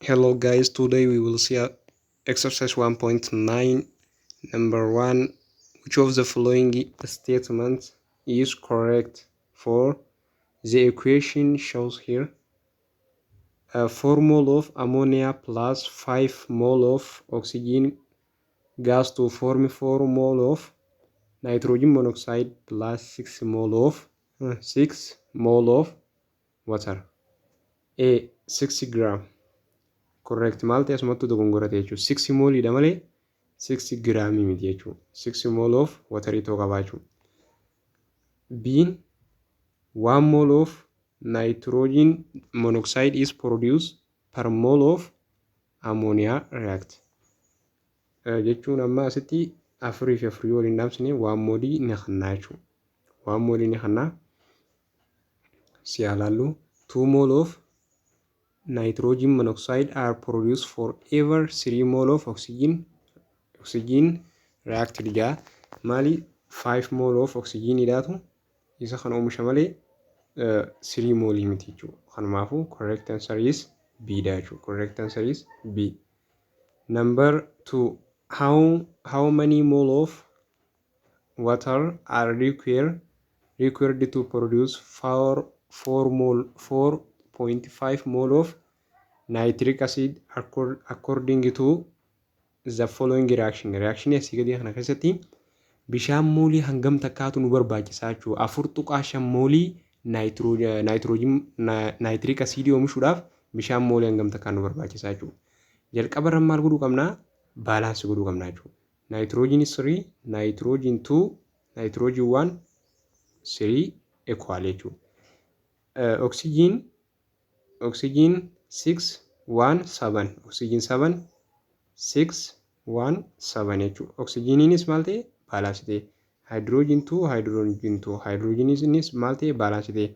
Hello guys, today we will see exercise 1.9, number 1. Which of the following statements is correct for the equation shows here? 4 mole of ammonia plus 5 mole of oxygen gas to form 4 mole of nitrogen monoxide plus 6 mole of water. A, 6 gram. Correct. Maal ta'e? Asumattu dogongorate jechuudha. 6 mooliidha malee 6 giraamii miti jechuudha. 6 mole of waterii ta'uu qabaa jechuudha. B'n, 1 mole of nitrogen monoxide is produced per mole of ammonia react. Jechuun amma asitti afurii fi afurii waliin dhaamsine 1 moolii ni kannaa jechuudha. 1 moolii ni kannaa. Si ilaallu, 2 mole of nitrogen monoxide are produced for every 3 mole of oxygen reacted jaa. Maali? 5 mole of oxygen idhaatu isa kana oomisha malee 3 moolii miti jechuudha. Kanumaafuu correct answer is B dha jechuudha. Correct answer is B. Number 2, how many mole of water are required to produce 4 mole 4.5 mole of nitric acid according to the following reaction? Reaction asii gadii kana keessatti bishaan moolii hangam takkaatu nu barbaachisaa jechuudha. 4.5 moolii nitrogen nitric acidii oomishuudhaaf bishaan moolii hangam takkaa nu barbaachisaa jechuudha. Jalqaba irra maal godhuu qabnaa? Balance godhuu qabnaa jechuudha. Nitrogen 3, nitrogen 2, nitrogen 1, 3 equal jechuudha. Oxygen 6, 1, 7, oxygen 7, 6, 1, 7 jechuudha. Oksijiiniinis maal ta'e? Balance ta'e. Hydrogen 2, hydrogen 2, hydrogeniinis maal ta'e? Balance ta'e.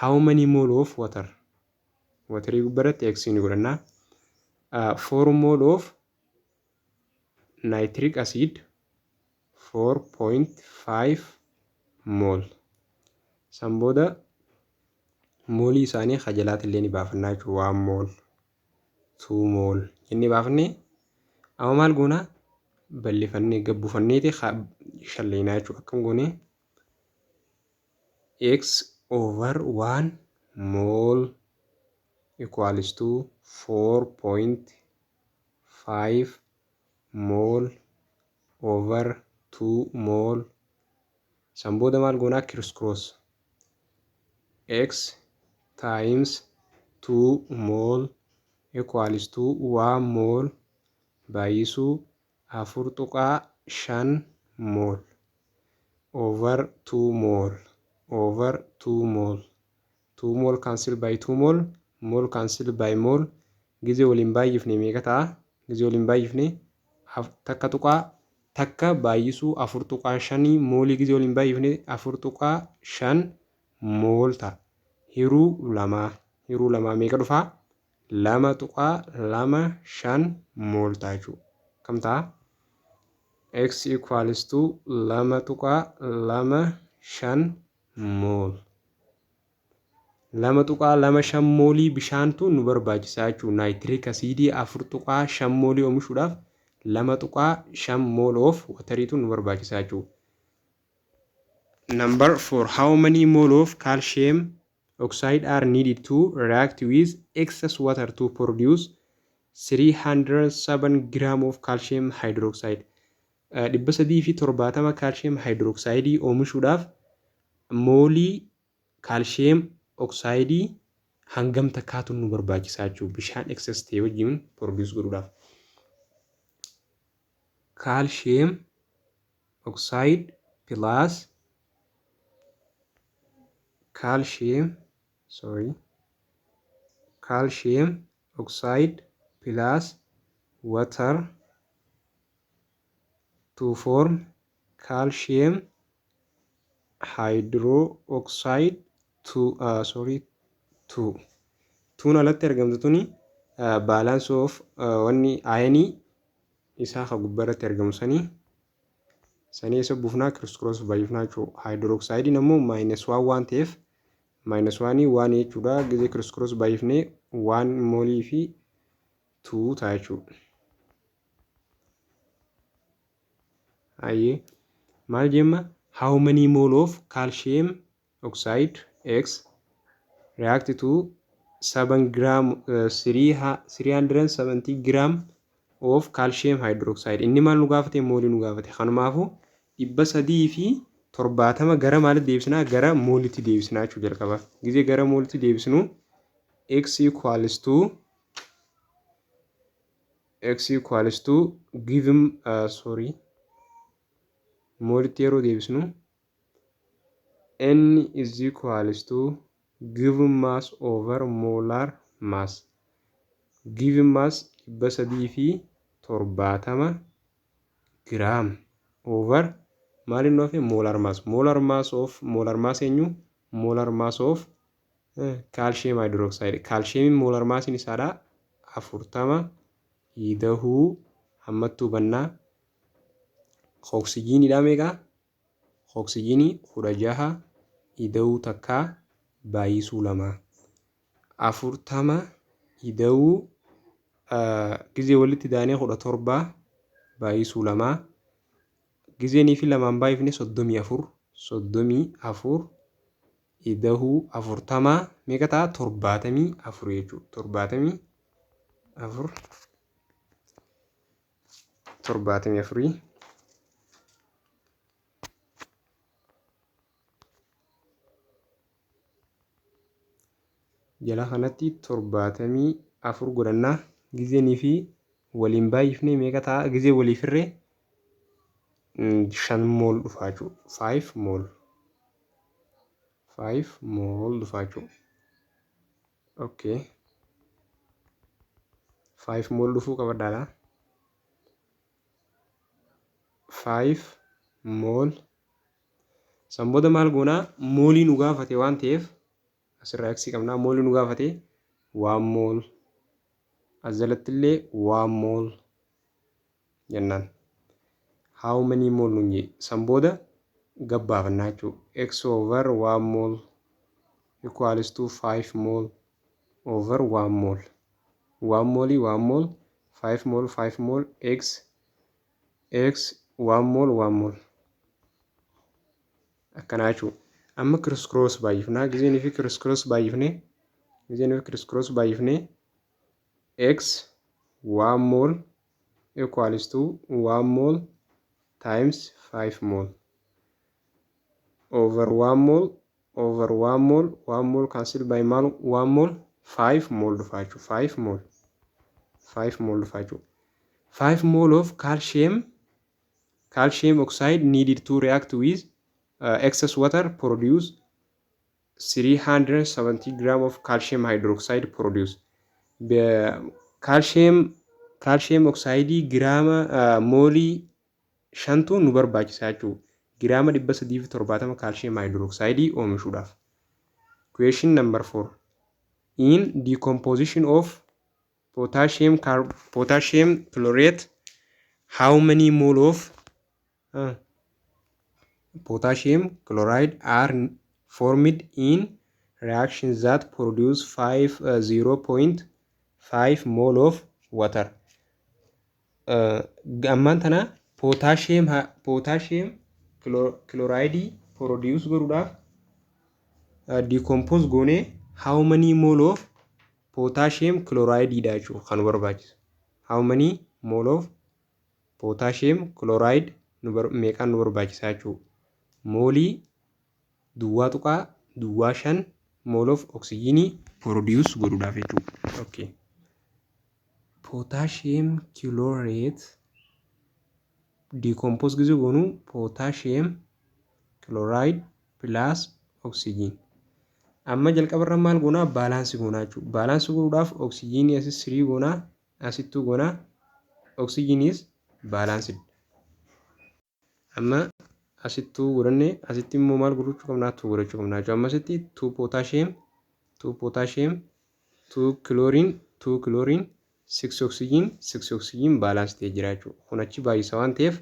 How many mole of water? Waterii gubbaratti x ni godhannaa. 4 mole of nitric acid, 4.5 mole. San booda moolii isaanii kajalaatti illee ni baafannaa jechuudha. 1 mole, 2 mole jennee baafannee, amma maal goonaa? Bal'ifannee gabbufanneeti shalleenaa jechuudha. Akkam goonee? X over 1 mole equals to 4.5 mole over 2 mole. San booda maal goonaa? Criss cross. X times 2 mole equals to 1 mole baay'isuu 4.5 mole over 2 mole over 2 mole. 2 mole cancel by 2 mole, mole cancel by mole. Gizee waliin baay'ifne meeqa ta'a? Gizee waliin baay'ifne, 1.1 baay'isuu 4.5 moolii gizee waliin baay'ifne 4.5 mole ta'a. Hiruu lamaa, hiruu lamaa meeqa dhufaa? 2.25 mole ta'a jechuudha. Kam ta'a? X equals to 2.25 mole. 2.25 moolii bishaantu nu barbaachisaa jechuudha. Nitric acidii 4.5 moolii oomishuudhaaf 2.5 mole of wateriitu nu barbaachisaa jechuudha. Number four, how many mole of calcium oxide are needed to react with excess water to produce 307 gram of calcium hydroxide? 370 calcium hydroxide oomishuudhaaf moolii calcium oxide hangam takkaatu nu barbaachisaa jechuudha, bishaan excess ta'e wajjin produce godhuudhaaf. Calcium oxide plus calcium, sorry, calcium oxide plus water to form calcium hydroxide two, sorry, two. Tuun alatti argamtu tuni balance of wanni ionii isaa ka gubbaarratti argamu sanii isa buufnaa, criss cross baay'ifnaa jechuudha. Hydroxidiin ammoo minus one waan ta'eef, minus oneii one jechuudha. Gizee criss cross baay'ifnee 1 moolii fi 2 ta'a jechuudha. Hayyee, maal jemma? How many mole of calcium oxide X react to 7 gram 370 gram of calcium hydroxide? Inni maal nu gaafate? Moolii nu gaafate. Kanumaafu 370 gara maalitti deebisnaa? Gara moolitti deebisnaa jechuu. Jalqaba gizee gara moolitti deebisnu x equals to, x equals to given, sorry, moolitti yeroo deebisnu n is equals to given mass over molar mass. Given mass 370 gram over maaliin nu hafe? Molar mass. Molar mass of, molar mass eenyu? Molar mass of calcium hydroxide. Calciumiin molar massiin isaadha 40 idahuu hammattuu bannaa oksijiiniidha meeqa? Oksijiinii 16 ida'uu takkaa baay'isuu lama. 40 ida'uu gizee walitti daanee 17 baay'isuu lamaa, gizeenii fi lamaan baay'ifne 34. 34 ida'uu 40 meeqa ta'a? 74 jechuudha. 74, 74. Jala kanatti 74 godhannaa. Gizeenii fi waliin baay'ifnee meeqa ta'a? Gizee waliif hirree 5 mole dhufaa jechuudha. 5 mole, 5 mole dhufaa jechuudha. Okay. 5 mole dhufuu qabadhaadha. 5 mole. San booda maal goonaa? Moolii nu gaafate waan ta'eef asirraa x qabnaa. Moolii nu gaafate, 1 mole, as jalatti illee 1 mole jennaan. How many mole nuun jedhe. San booda gabbaafannaa jechuudha. X over 1 mole equals to 5 mole over 1 mole. 1 mole, 1 mole, 5 mole, 5 mole, x, x, 1 mole, 1 mole. Akkanaa jechuudha. Amma criss cross baay'ifnaa. Gizeenii fi criss cross baay'ifnee, gizeenii fi criss cross baay'ifnee x 1 mole equals to 1 mole times 5 mole over 1 mole over 1 mole. 1 mole cancel by maal? 1 mole. 5 mole dhufa jechuudha. 5 mole, 5 mole dhufa jechuudha. 5 mole of calcium oxide needed to react with excess water produce 370 gram of calcium hydroxide produce. Calcium oxide giraama moolii shantu nu barbaachisa jechuudha. Giraama 370 calcium hydroxide oomishuudhaaf. Question number 4. In decomposition of potassium chlorate, how many mole of potassium chloride are formed in reactions that produce 5 0.5 mole of water? Ammaan tana potassium chloride produce godhuudhaaf decompose goonee how many mole of potassium chloride dha jechuudha kan nu barbaachisu. How many mole of potassium chloride meeqaan nu barbaachisa jechuudha. Moolii 0.05 mole of oxygenii produce godhuudhaaf jechuudha. Okay. Potassium chlorate decompose ጊዜ goonu potassium chloride plus oxygen. Amma jalqabarra maal goonaa? Balance goonaa jechuudha. Balance godhuudhaaf oxygenii asis 3 goonaa, asittuu goonaa, oxygenis balanced. Amma asittuu godhanne, asitti immoo maal godhachuu qabnaa? 2 godhachuu qabnaa jechuudha. Amma asitti 2 potassium, 2 potassium, 2 chlorine, 2 chlorine, 6 oxygen, 6 oxygen balance ta'ee jira jechuudha. Kun achi baay'isa waan ta'eef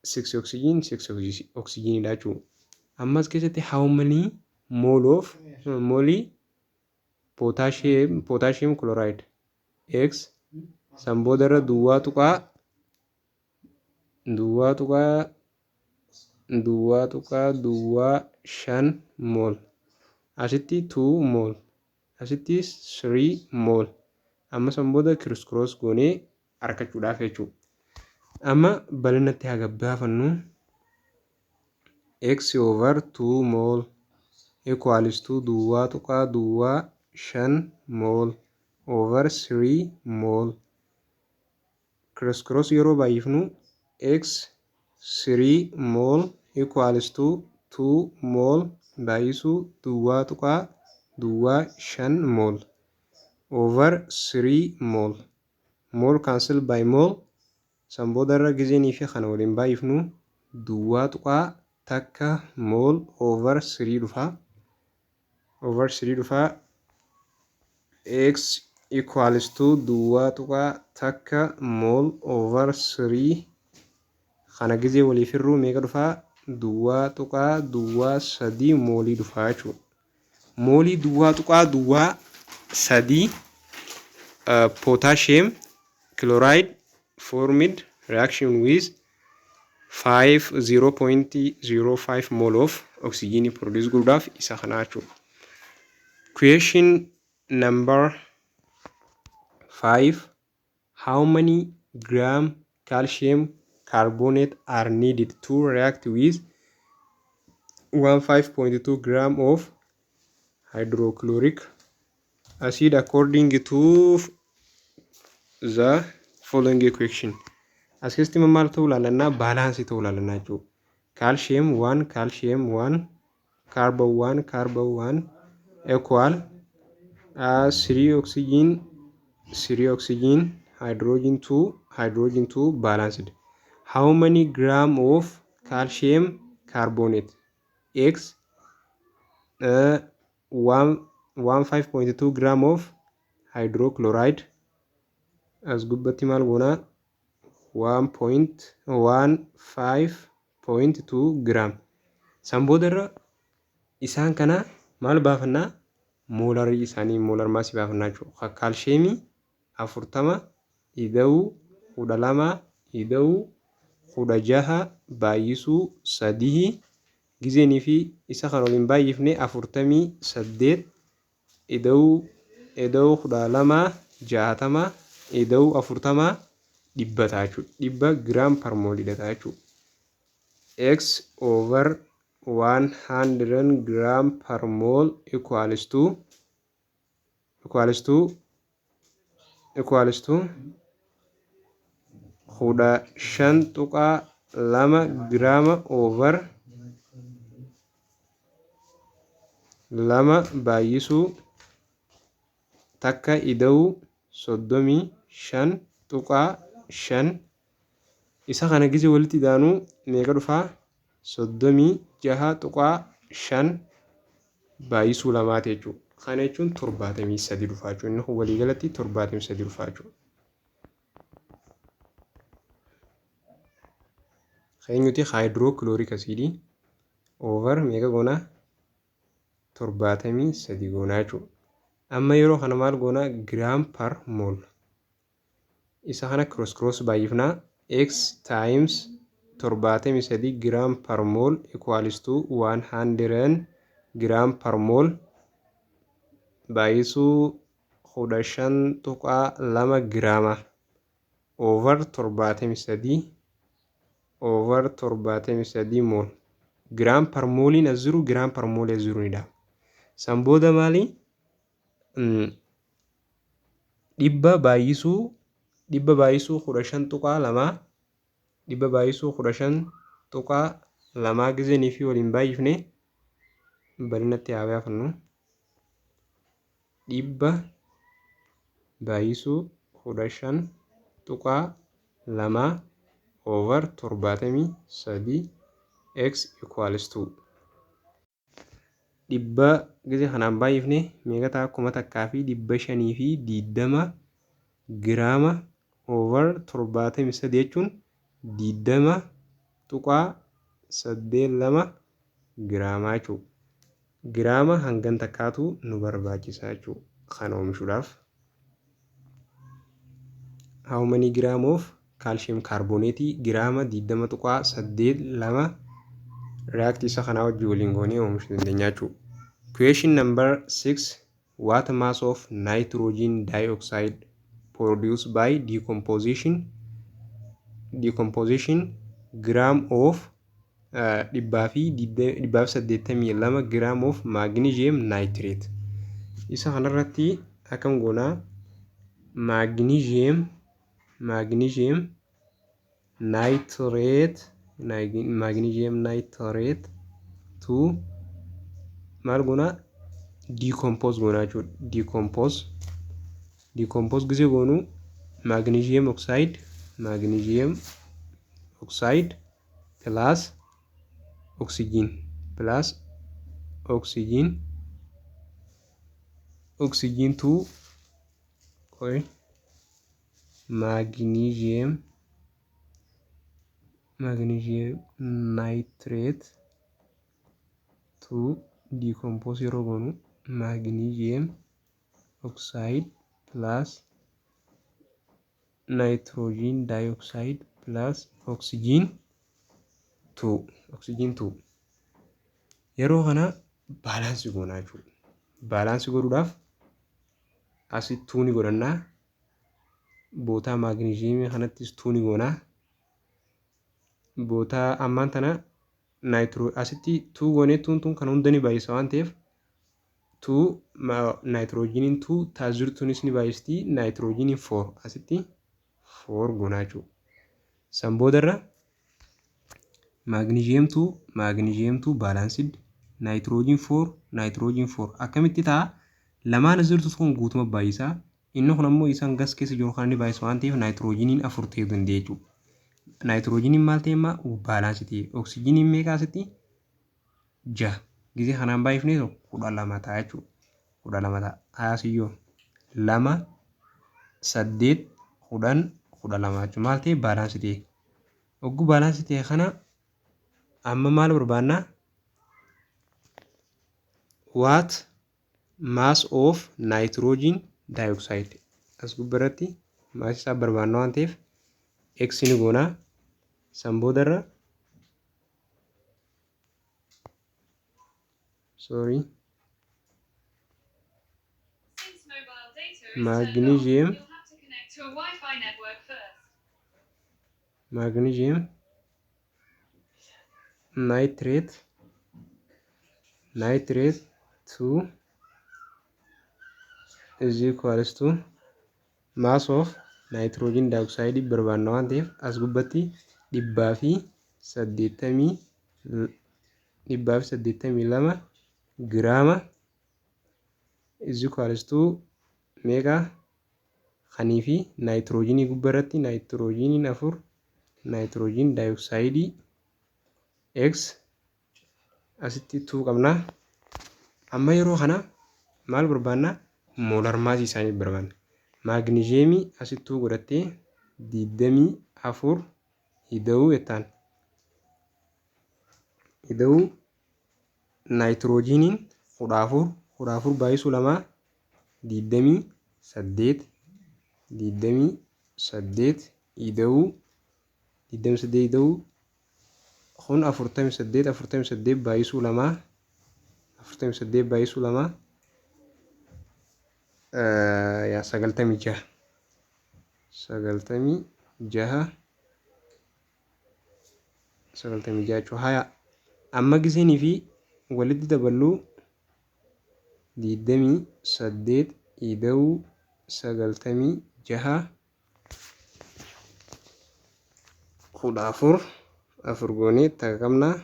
6 oxygen, 6 oxygenidha jechuudha. Ammas keessatti how many mole of moolii potassium chloride X san booda irra duwwaa tuqaa duwwaa tuqaa duwwaa tuqaa duwwaa 5 mole, asitti 2 mole, asitti 3 mole. Amma san booda criss cross goonee argachuudhaaf jechuudha. Amma bal'inatti haa gabbaafannu. X over 2 mole equals to duwwaa tuqaa duwwaa 5 mole over 3 mole. Criss cross yeroo baay'ifnu, x 3 mole equals to 2 mole baay'isuu duwwaa tuqaa duwwaa 5 mole over 3 mole. Mole cancel by mole. San booda irra gizeenii fi kana waliin baay'ifnu, duwwaa tuqaa 1 mole over 3 dhufa, over 3 dhufa. X equals to duwwaa tuqaa 1 mole over 3. Kana gizee waliif hirruu meeqa dhufaa? 0.03 moolii dhufaa jechuudha. Moolii 0.03 potassium chloride formed reaction with 5 0.05 mole of oxygen produce godhuudhaaf isa kanaa jechuudha. Question number 5: How many gram calcium carbonate are needed to react with 15.2 gram of hydrochloric acid according to the following equation? As keessatti maal ta'uu ilaalannaa? Balance ta'uu ilaalannaa jechuudha. Calcium 1 calcium 1 carbon 1 carbon 1 equal 3 oxygen 3 oxygen hydrogen 2 hydrogen 2 balanced. How many gram of calcium carbonate x 1 15.2 gram of hydrochloride? As gubbatti maal goonaa? 1.15.2 gram. San booda irra isaan kana maal baafannaa? Molarii isaanii, molar massii baafannaa jechuudha. Kaalsheemii 40 ida'uu 12 ida'uu 16 baay'isuu sadii gizeenii fi isa kan waliin baay'ifne, 48 ida'uu 12, 60 ida'uu 40, 100 ta'a jechuudha. 100 gram per mooliidha ta'a jechuudha. X over 100 gram per mole equals to 15.2 giraama over lama baay'isuu takka ida'uu 35.5. Isa kana gizee walitti idaanuu meeqa dhufaa? 36.5 baay'isuu lamaati jechuudha. Kana jechuun 73 dhufaa jechuudha. Inni kun waliigalatti 73 dhufaa jechuudha. Keenyuti hydrochloric acidii over meeqa goonaa? 73 goonaa jechuudha. Amma yeroo kana maal goonaa? Gram per mole. Isa kana cross cross baay'ifnaa. X times 73 gram per mole equals to 100 gram per mole baay'isuu 15.2 giraama over 73 over 73 mole. Gram per mooliin as jiru, gram per moolii as jiru nidha. San booda maali? 100 baay'isuu, 100 baay'isuu 15.2, 100 baay'isuu 15.2 gizeenii fi waliin baay'ifne, bal'inatti haa baafannu. 100 baay'isuu 15.2 over 73 x equals to 100 gizee kanaan baay'ifne meeqa ta'a? 1520 giraama over 73 jechuun 20.82 giraamaa jechuudha. Giraama hangan takkaatu nu barbaachisa jechuudha kana oomishuudhaaf. How many gram of calcium carbonate giraama 20.82 react isa kanaa wajjin waliin goonee oomishuu dandeenya jechuudha. Question number 6. What mass of nitrogen dioxide produced by decomposition gram of 182 gram of magnesium nitrate? Isa kanarratti akkam goonaa? Magnesium nitrate, magnesium nitrate to maal goonaa? Decompose goonaa jechuudha. Decompose gisee goonu magnesium oxide plus oxygen, plus oxygen, oxygen 2. Qoy, magnesium nitrate to decompose yeroo goonu magnesium oxide plus nitrogen dioxide plus oxygen 2, oxygen 2. Yeroo kana balance goonaa jechuudha. Balance godhuudhaaf asitti two ni godhannaa, bootaa magnesiumii kanattis two ni goonaa, bootaa ammaan tana nitro asitti two goonee, twon tun kan hunda ni baay'isa waan ta'eef, two nitrogeniin two taazirtuunis ni baay'isti, nitrogeniin four asitti four goonaa jechuudha. San boodarra magnesium two, magnesium two balanced, nitrogen four, nitrogen four akkamitti ta'a? Lamaan as jirtu kun guutuma baay'isaa, inni kun ammoo isaan gas keessa jiru kan inni baay'isu waan ta'eef nitrogeniin afur ta'uu danda'a jechuudha. Nitrogeniin maal ta'e immoo? Balance ta'e. Oxygeniin meeqa asitti? Jaha. Gisee kanaan baay'ifnee 12 ta'a jechuudha. 12 ta'a. Haasiyyoo lama, saddeet, 10, 12 jechuudha. Maal ta'e? Balance ta'e. Ogguu balance ta'e kana amma maal barbaannaa? What mass of nitrogen dioxide as gubbaarratti mass isaa barbaanna waan ta'eef x ni goonaa. San boodarra, sorry, Since mobile data is turned off, magnesium you'll have to connect to a Wi-Fi network first. Magnesium nitrate 2 is equals to mass of nitrogen dioxide barbaanna waan ta'eef as gubbatti 182 giraama is equals to meeqa kanii fi nitrogenii gubbarratti nitrogeniin afur, nitrogen dioxide x asitti 2 qabna. Amma yeroo kana maal barbaanna? Molar massii isaanii barbaanna. Magnesiumii asittuu godhattee 24 ida'uu jettaan. Ida'uu nitrogeniin 14, 14 baay'isuu lamaa 28, 28 ida'uu, 28 ida'uu kun 48, 48 baay'isuu lamaa, 48 baay'isuu lamaa yaa 96, 96, 96 jechuudha. Haya, amma giseenii fi walitti daballuu 28 ida'uu 96 14, afur goonee takka qabnaa,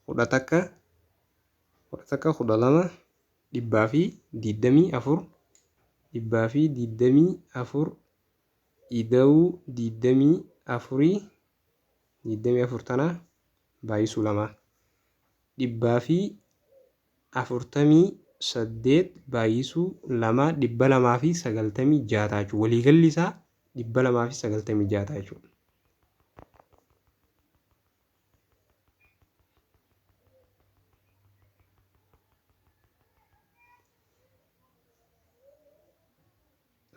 11, 11, 12, 124, 124 ida'uu 24, 24 tana baay'isuu lama 148 baay'isuu lama 296 ta'a jechuudha. Waliigalli isaa 296 ta'a jechuudha.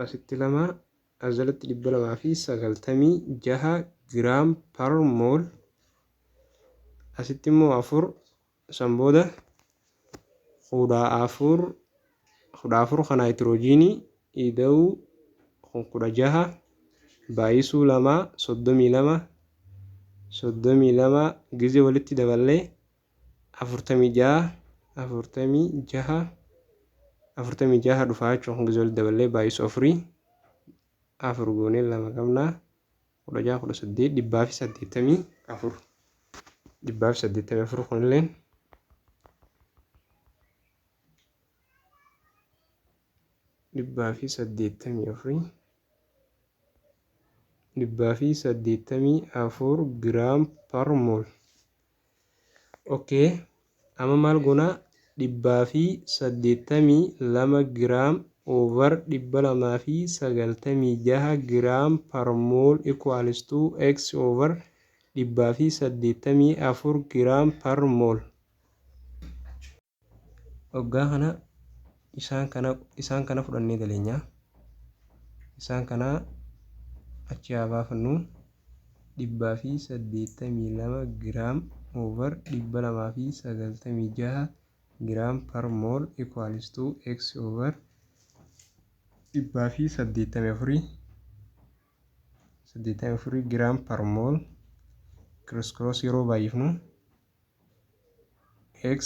Asitti lama As jalatti 296 gram per mole. Asitti immoo afur, san booda 14, 14 kan haayitiroojiinii ida'uu 16 baay'isuu lama 32, 32 gizee walitti daballee 46, 46, 46 dhufaa jechuudha. Kun gizee walitti daballee baay'isuu afurii, afur goonee lama qabnaa, 16, 18, 184, 184. Kunilleen 184, 184 gram per mole. Okay, amma maal goonaa? 182 gram over 296 gram per mole equals to x over 184 gram per mole. Hoggaa kana isaan kana fudhannee daleenya. Isaan kana achi haa baafannu. 182 gram over 296 gram per mole equals to x over 184, 84 gram per mole. Cross cross yeroo baay'ifnu x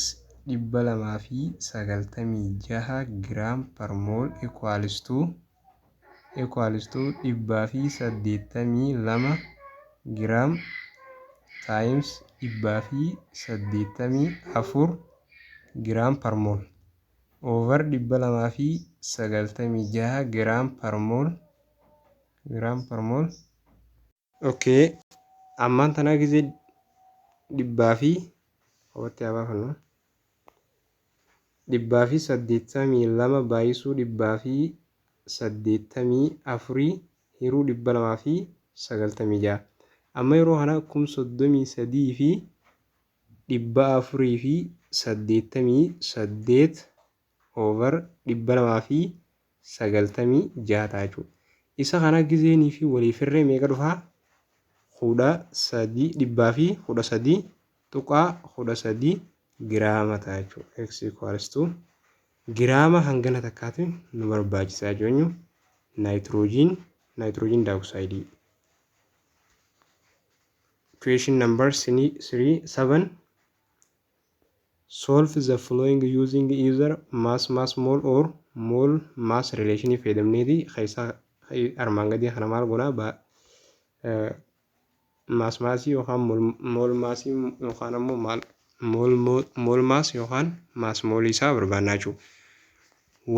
296 gram per mole equals to 182 gram times 184 gram per mole over 296 gram per mole, gram per mole. Okay, ammaan tanaa gizee dhibbaa fi qobatti haa baafannu. 182 baay'isuu 184 hiruu 296. Amma yeroo kana 33,488 over 296 ta'a jechuudha. Isa kana gizeenii fi waliif hirree meeqa dhufaa? 13, 113.13 giraama ta'a jechuudha. X equals to giraama hangana takkaatu nu barbaachisaa jenyu nitrogen dioxide. Question number 3 7. Solve the following using either mass mass mole or mole mass relation fayyadamneeti keessaa armaan gadii kana maal goonaa? Mass massii yookaan mole massii yookaan ammoo maal mole mass yookaan mass moolii isaa barbaannaa jechuudha.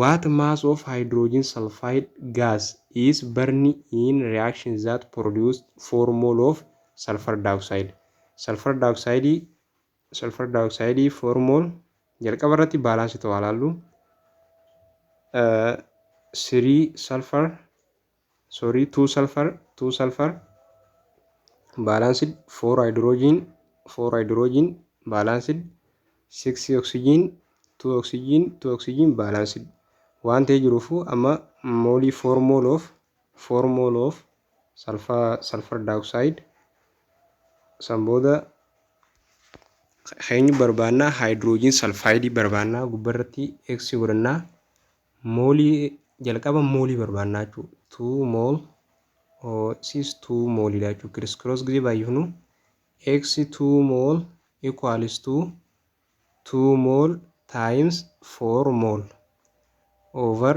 What mass of hydrogen sulfide gas is burned in reaction that produce 4 mole of sulfur dioxide? Sulfur dioxide 4 mole jalqaba irratti balance ta'uu ilaallu. 3 sulfur, sorry, 2 sulfur, 2 sulfur balanced, 4 hydrogen, 4 hydrogen balanced, 6 oxygen, 2 oxygen, 2 oxygen balanced waan ta'ee jiruufu, amma moolii 4 mole of 4 mole of sulfur dioxide. San booda eenyu barbaannaa? Hydrogen sulfide barbaannaa. Gubbarratti x godhannaa. Moolii jalqaba moolii barbaannaa jechuudha. 2 mole or 2 mooliidha jechuudha. Criss cross gisee baay'ifnu x 2 mole equals to 2 mole times 4 mole over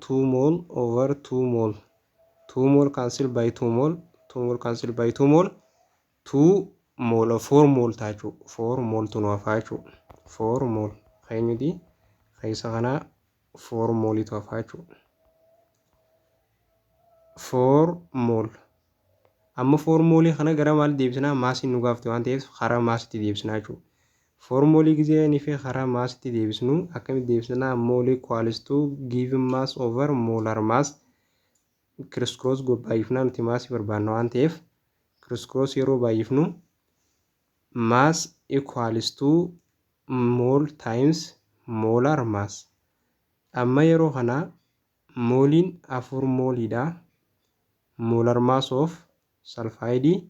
2 mole over 2 mole. 2 mole cancel by 2 mole, 2 mole cancel by 2 mole, 2 mole, 4 mole ta'a jechuudha. 4 mole tu nu hafaa jechuudha. 4 mole eenyuti keessa kanaa? 4 mooliitu hafaa jechuudha. 4 mole. Amma 4 moolii kana gara maal deebisnaa? Massiin nu gaafte waan ta'eef karaa massitti deebisnaa jechuudha. 4 moolii gisee fi karaa massitti deebisnu akkamitti deebisnaa? Mole equals to given mass over molar mass. Criss cross baay'ifnaa. Nuti massii barbaanna waan ta'eef criss cross yeroo baay'ifnu mass equals to mole times molar mass. Amma yeroo kana mooliin afur mooliidha. Molar mass of sulfide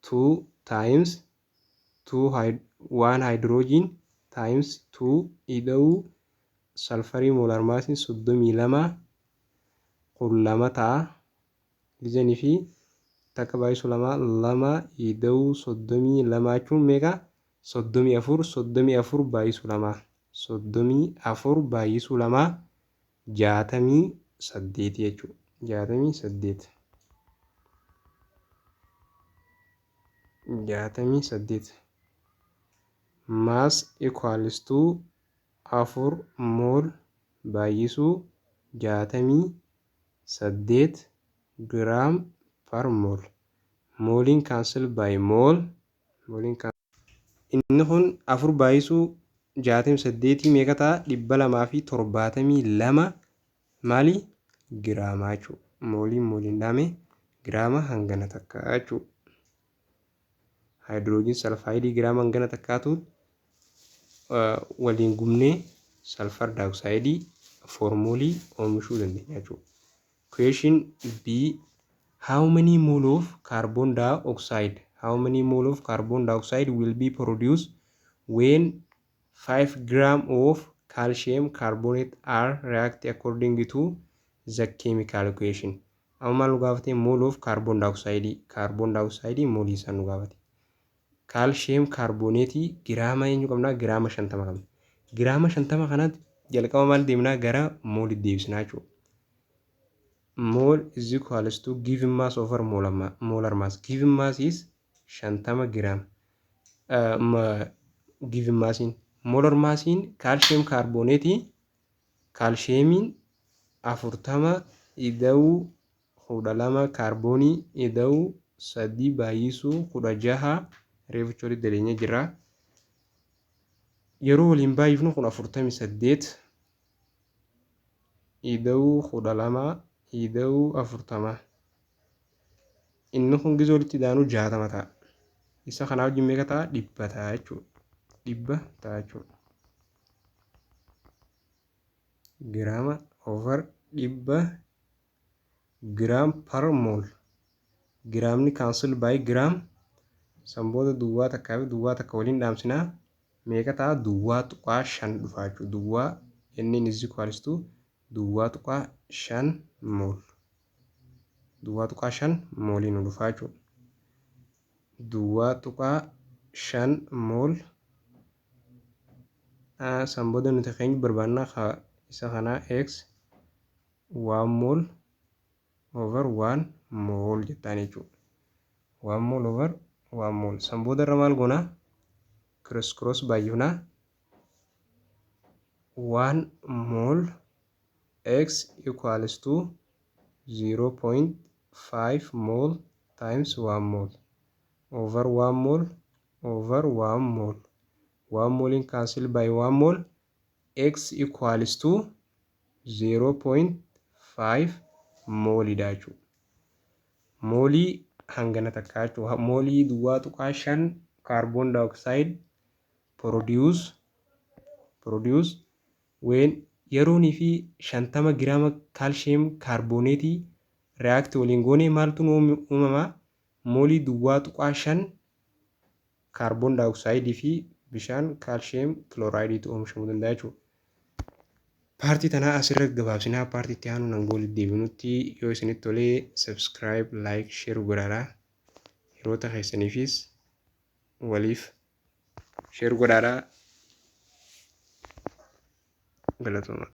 2 times 2 1 hydrogen times 2 ida'uu sulfurii molar massiin 32 kun lama ta'a. Gizanii fi takka baay'isu lama, lama ida'uu 32 jechuun meeqa? 34. 34 baay'isu lama, 34 baay'isuu lama 68 jechuudha. 68, 68 mass equals to 4 mole baay'isuu 68 gram per mole. Mooliin cancel by mole. Mooliin inni kun 4 baay'isuu 68 meeqa ta'a? 272 maali? Giraamaa jechuudha. Mooliin mooliin dhaame giraama hangana takka jechuudha. Hydrogen sulfide giraama hangana takkaatu waliin gubnee sulfur dioxide 4 moolii oomishuu dandeenya jechuudha. Question B: How many mole of carbon dioxide, how many mole of carbon dioxide will be produced when 5 gram of calcium carbonate are react according to the chemical equation? Amma maal nu gaafate? Mole of carbon dioxide, carbon dioxide moolii isaa nu gaafate. Calcium carbonate giraama eenyu qabnaa? Giraama 50 qabna. Giraama 50 kanatti jalqaba maal deemnaa? Gara moolitti deebisnaa jechuudha. Mole is equals to given mass over molar mass. Given mass is 50 gram. Given massiin, molar massiin calcium carbonate, calciumiin 40 ida'uu 12 kaarboonii ida'uu sadii baay'isuu 16 reeficha walitti daleenyee jira. Yeroo waliin baay'ifnu kun 48 ida'uu 12 ida'uu 40. Inni kun gizee walitti idaanu 60 ta'a. Isa kanaa wajjin meeqa ta'a? 100 ta'a jechuudha. 100 ta'a jechuudha. Giraama over 100 gram per mole. Giraamni cancel by gram. San booda duwwaa takkaa fi duwwaa takka waliin dhaamsinaa, meeqa ta'a? 0.5 dhufa jechuudha. Duwwaa inni is equals to 0.5 mole. 0.5 moolii nu dhufa jechuudha. 0.5 mole. San booda nuti keenya barbaannaa isa kanaa x 1 mole over 1 mole jettaan jechuudha. 1 mole over 1 mole. San booda irra maal goonaa? Cross cross baay'ifnaa. 1 mole x equals to 0.5 mole times 1 mole over 1 mole over 1 mole. 1 mole in cancel by 1 mole, x equals to 0.5 moolidha jechuudha. Moolii hangana takka jechuudha. Moolii 0.5 carbon dioxide produce when yeroonii fi 50 giraama calcium carbonateii react waliin goonee maaltu uumamaa? Moolii 0.5 carbon dioxideii fi bishaan calcium chlorideiitu oomishamuu danda'a jechuudha. Partii tanaa asirratti gabaabsinaa, partii itti aanu hanga walitti deebinutti yoo isinitti tolee subscribe, like, share godhaadhaa. Hiriyoota keessaniifis waliif share godhaadhaa. Galatooma.